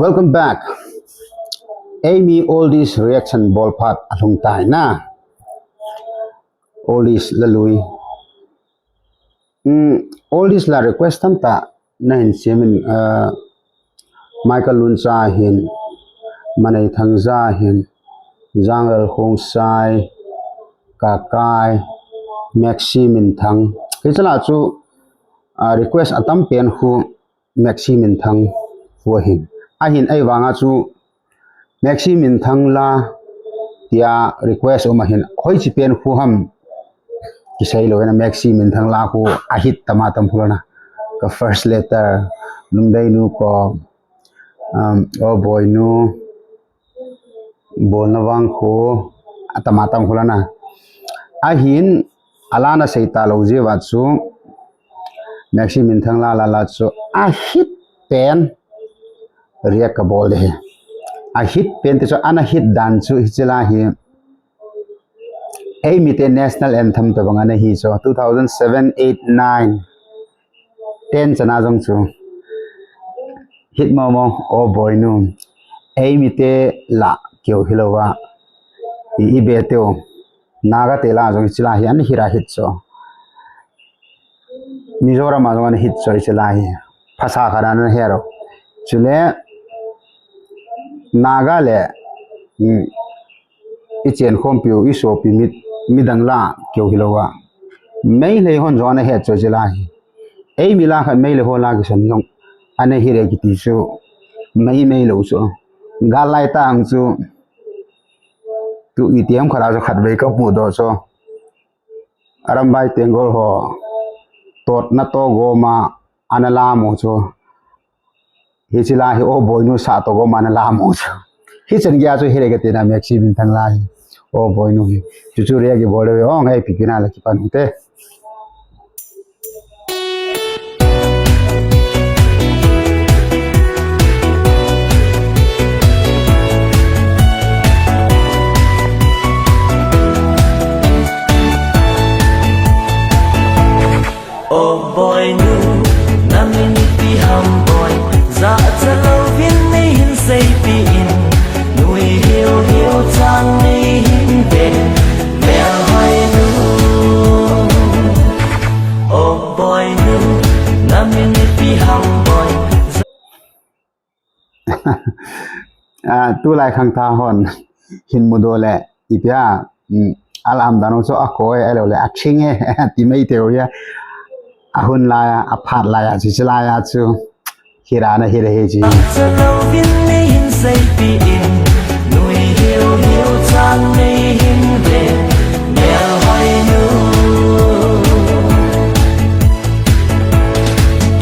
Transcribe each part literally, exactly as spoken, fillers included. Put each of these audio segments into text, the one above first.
Welcome back. Amy, oldies reaction bol phat alhung tai na. Oldies la lui. Hmm, oldies la request tamtah na hin siam in, uh, Michael Luncha hin, Manei Thangja hin, Janglal Khongsai, Kakai, Maxi Minthang. Hiche la chu, uh, request atam pen khu Maxi Minthang khu ahin. Ahin ahivanga chu Maxi Minthang la tia request um ahin. Hoiche pen khu ham kisei lou hina, Maxi Minthang la khu a hit tama tam khu lana. Ka first letter, Lungdei Nu Kom, um, O Boinu, Bolna Vang khu, atama tam khu lana. Ahin, ala na sei talou jeh uva chu, Maxi Minthang la la la chu a hit pen react kabol ding ahi. A hit pen ti chu, ana hit dan chu hiche la hi. Eimi te national anthem tobang ana hi chu, two thousand seven, eight, nine, ten chana jong chu hit momo, O Boinu. Eimi te la keu hilouva, i, i be teu. Naga te la jong hiche la hi ana hit a hit chu. Mizoram a jong ana hit chu hiche la hi. Phasa khat ana hero. Chule Naga le, mm, i chenkhompiu, i sopi mi, midang la keu hilouva, Meitei hon jong ana het chu hiche la hi. Eimi la khat Meitei ho la kisan jong ana hit e kiti chu, mei mei lou chu. Gal lai tah ang chu, tu itiham khat a chu khatvei kamudoh chu, Arambai Tenggol ho totna toh gom a ana lam u chu, hiche la hi O Boinu sah toh gom a ana lam u chu. Hichan geiya chu hit e kati na, Maxi Minthang la hi, O Boinu hi. Chuchu react ibol le, ong, hei, ipi pi na la kipan u te. O Boinu, na min ipi ham boi, jachat louvin nei hin seipeh in, nui hiu hiu chan nei hin ven, melhoinu. O Boinu, na min ipi ham boi. Ah, tulai khangthah hon hin mudoh le, ipi a, mm, alam dan u chu akoi, ahilou le athing e, ti mai teu ya. Ahun lai a, aphat lai a, hiche lai a chu hit a ana hit ahi chu. Jachat louvin nei hin seipeh in, nui hiu hiu chan nei hin ven, melhoinu.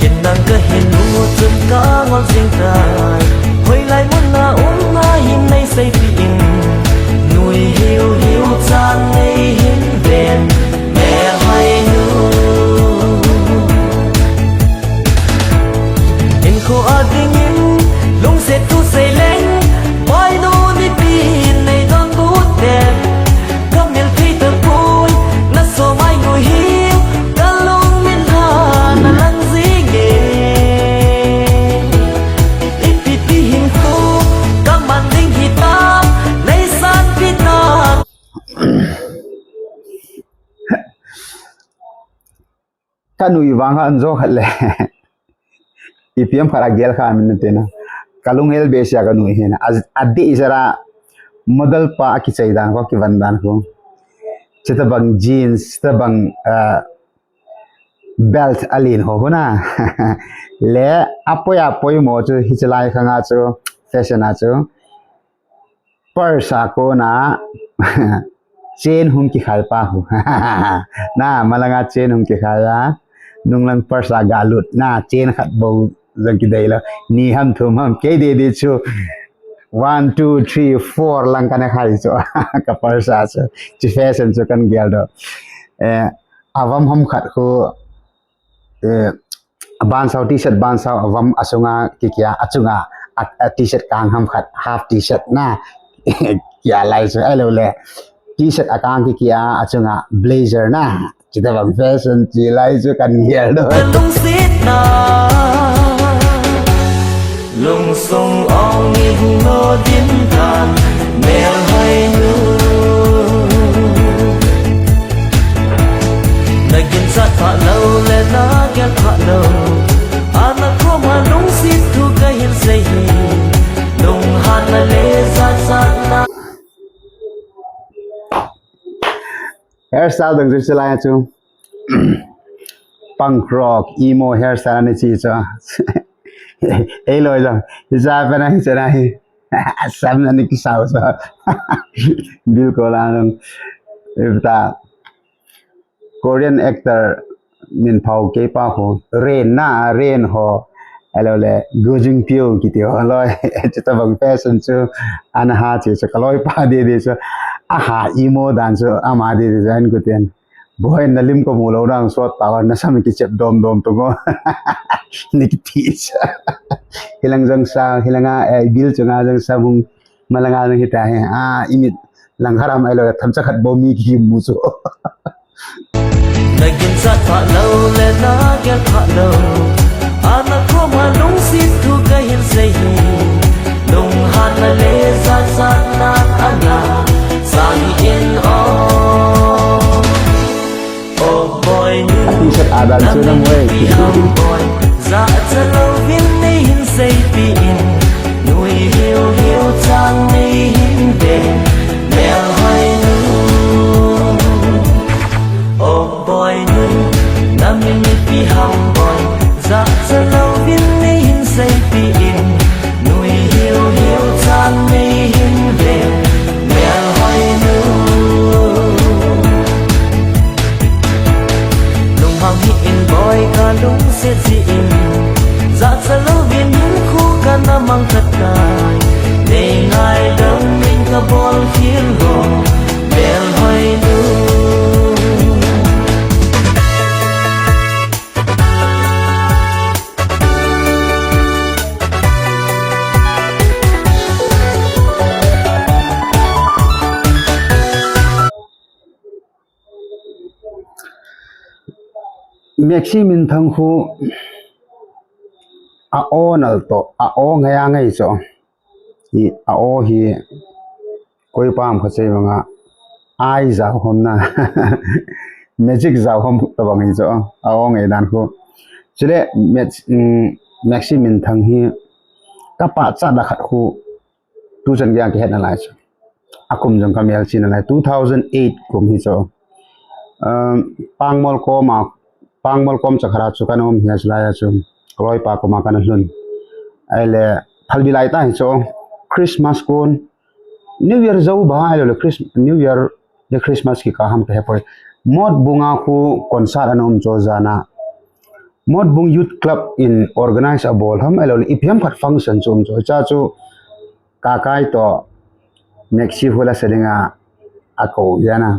Ken nang kahin mu chun kangol jing tai. Hoilai mun a um na hin nei seipeh in, nui hiu hiu chan nei hin ven, melhoinu. Hinkho a dingin lungset thu sei leng, Boinu, ipi nei donbut em? Ka mil thei tapoi, na somai nui hiu, ka lungmin ha na lang jing e. Ipi ti hinkho ka man ding hitam, nei sanpeh tan. Ka nui vang a an jo khat le. Ipi ham khat a gel kha min te na. Ka lunghel behseh a ka nui hi na. A, adeh sera model pa a kichai dan ko, kivan dan ko. Chuti bang jeans, chuti bang, ah, belt alen ho ho na. Le apoi apoi mo chu hiche lai khang a chu, fashion a chu. Purse a kona chain hung kikhai pa hu. Na, malanga chain hung kikhai a, nunglang purse a galut, na, chain khat bou jong kidei lou. Ni ham thum ham, kei dei dei chu. One, two, three, four lang kana khai chu. Ka purse a chu. Hiche fashion chu kan gel doh. Eh, avam ham khat khu, eh, bansao, T-shirt bansao, avam asunga kikia, achunga, a, a T-shirt kang ham khat, half T-shirt na. Kia lai chu, ahilou le. T-shirt akang kikia, achunga blazer na. Chuti bang fashion chu lai chu kan gel doh. Lungset na, lungsung o. Lo din tan mel hoi nu. Na ginchat pha lo le na gel pha lo. Ana koma lungsit thu ka hin sei hi. Lunghanna le jachatna. Hairstyle dang chu chilai chu. Punk rock, emo hairstyle ni chi chu. Ei loi jong. Isa pa na chu na hi. Sam na ni kisau sa. Bil ko la nang. Ipta. Korean actor min phau kei pa ho. Ren na, ren ho. Alo le, Go Jung Pyo kiti ho loi. Chuta bang fashion chu. Ana ha chi chu ka loi pa de de chu. Aha emo dan chu. Ama de de chu an ku ten. Boy, na lim ko mu lo nang sot ta na sam ki chep dom dom tu mo. Ni ki ti sa. Hilang jang sa, hilang a, eh, bil chang a jang sa bung, malang a jang hita he. Ah, imit lang haram ai lo, tham cha khat bo mi ki mu so. Na ginchat pha lo le na gel pha lo. Ana koma lungsit thu ka hin sei hi. Lunghanna le jachatna ana sang in o. Oh boy, nu. T-shirt a dal chu na moi. Boy, jachat lo vin nei hin sei pi in. Nui hiu hiu chang nei hin ve. Mel hoi nu. Oh boy nu, na min ipi ham boy, jachat lo vin nei hin sei pi in, nui hiu hiu chang nei hin ve, mel hoi nu. Lungmang hi in boy ka lungset ji in, jachat lo vin hin khu ka na mang khat kai, nei ngai dam min ka bol khil ho. Mel hoi nu. Maxi minthang khu a o nal to, a o ngai a ngai cho. Hi a o hi koi pam kha sei banga ai jao hom na. Magic jao hom ta bang hi cho. A o ngai dan khu. Chule Max, um, Maxi minthang hi ka pachat na khat khu tu chan gei a ka het na lai chu. A kum jong ka mel chi na lai two thousand eight kum hi chu. Um, Pangmol kom a, Pangmol kom chakhat a chu ka na um hi a chu lai a chu. Ka loi pa kom a ka na lhun. Ai le, phalbi lai ta hi chu. Christmas kon. New Year jou ba ai le Christ-, New Year le Christmas ki ka ham ka he poi. Motbung a khu concert ana um chu jan a. Motbung Youth Club in organize a bol ham, ahilou le ipi ham khat function chu um chu. Cha chu ka kai to Maxi hula seling a a ko yana.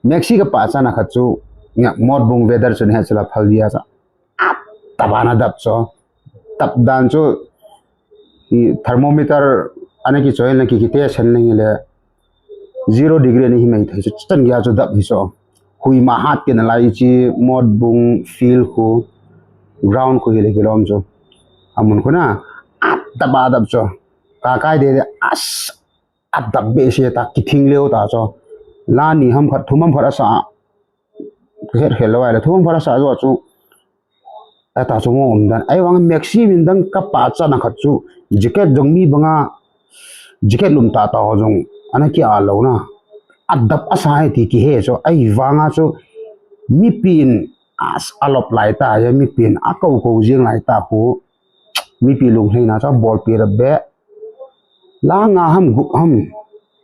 Maxi ka pachat na khat chu nga Motbung weather chu ni ha chu la phalbi a cha. A taba na dap chu. Tap dan chu i thermometer ana ki choi na ki ki te sen leng le. Zero degree ni hi mai thei chu chan gei a chu dap hi so. Hui ma hat ke na lai chi Motbung field khu ground khu hi le kilom chu. Amun khu na a taba dap chu. Ka kai de de as a dap be se ta ki thing leo ta chu. La ni ham khat thum ham khat asa. Ka het khel lou ai le thum ham khat asa jo chu. Ata chu ngom dan. Ai vang Maxi minthang ka pachat na khat chu. Jacket jong mi banga. Jacket lum ta ta ho jong. Ana ki a lou na. A dap asa hai ti ki he chu. Ai vang a chu. Mipi in as a lop lai ta. Ya mipi in a ko ko jing lai ta khu. Mipi lung hlei na chu bol pi ra be. La nga ham gup ham.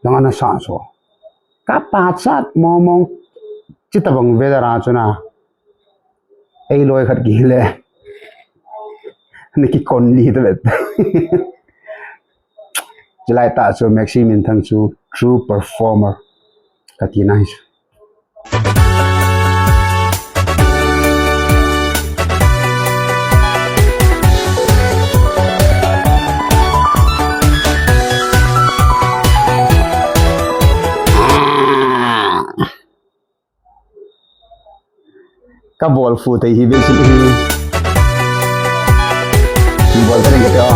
Jang ana sa chu. Ka pachat mong mong. Chi ta bang weather a chu na. Ei loi khat ki le. Ni ki kon ni ta bet. Chilai ta chu Maxi minthang chu true performer. Ka ti nai chu. Ka bol fu thei hi be si hi. Bol ta ring ka te o.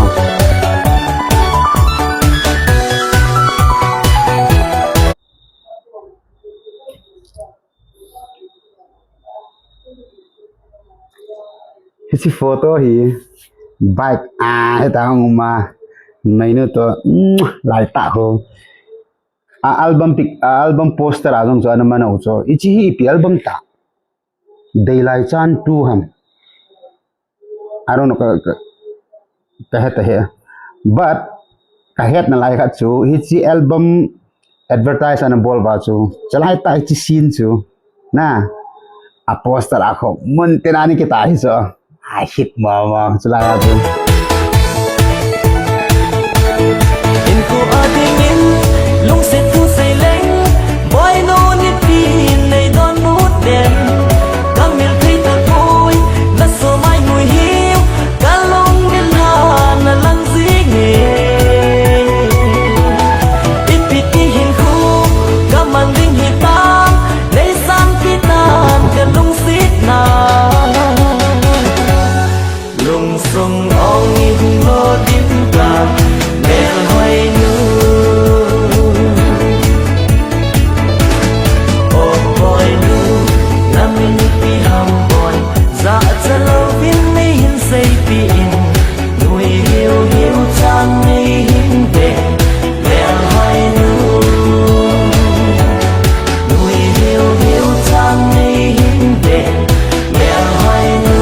Hiche photo hi bike a heta hung um a, meinu to, mm, lai ta ho. A album pic, a album poster a jong chu ana man u chu. Hiche hi ipi album ta. Deilai Chan two ham. I don't know, ka, ka, ka he ta he. But ka hetna lai khat chu, hiche album advertise ana bol uva chu, chalai ta hiche scene chu, na, a poster a kho, mun tin a ni kita hi chu. A hit mama, chalai a chu. Hinkho a dingin, lungset thu sei leng, boinu nipi nei don u ten. Ka mil thei tapoi, na so mai mui hiu, ka lung min ha na lang jing e. Ipi ti hinkho, ka man ding hitam, nei san ti tan ka lungset na. Lungsung ong in lo dim ka, melhoinu. O boinu, na min ipi ham boi, jachat louvin nei hin seipi in. Nui hiu hiu chan nei hin be, melhoinu. Nui hiu hiu chan nei hin be, melhoinu.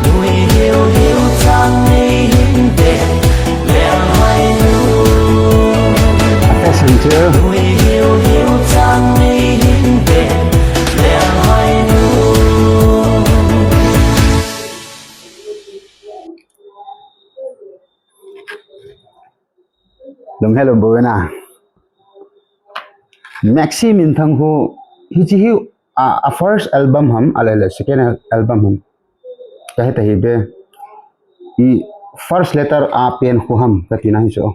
Nui hiu hiu chan nei hin be, melhoinu. Attention to. Nui hiu hiu chan nei hin be, melhoinu. Lung helou bou na. Maxi Minthang khu, hiche hi a, a first album ham, a le le second al-, album ham. Ka he ta hi be. I first letter a pen khu ham, ka ti na hi chu.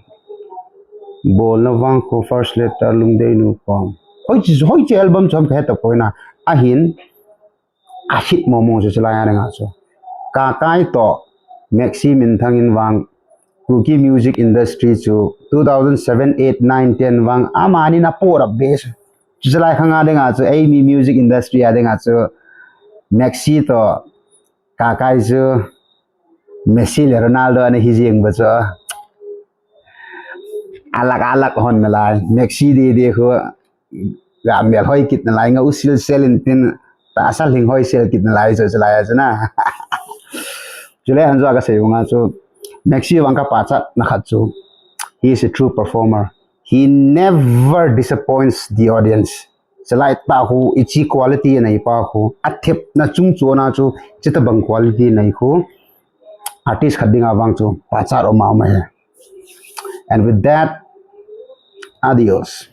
Bolna vang khu first letter Lungdeinu khu. Hoiche, hoiche album chu ham ka he ta poi na. Ahin, a hit momo chu chalai a dinga chu. Kakai toh Maxi Minthang in vang Kuki music industry chu two thousand seven, eight, nine, ten vang amani na pora base. Chu chalai khang a dinga chu, eimi music industry a dinga chu Maxi toh Kakai chu Messi le Ronaldo ana hi jing ba chu. Alag alag hon nalai. Maxi didi khu ga melhoi kit nalai, ngau sil sel in tin, tahsa lhinghoi sel kit nalai chu, chu lai a chu na. Chule hanjo ka sei u nga chu, Maxi vang ka pachat na khat chu, he is a true performer. He never disappoints the audience. Chalai ta khu, hiche quality anei pa khu, athepna chung chu na chu, chuti bang quality nei khu, artist khat dinga vang chu pachat um a um ahi. And with that, adios.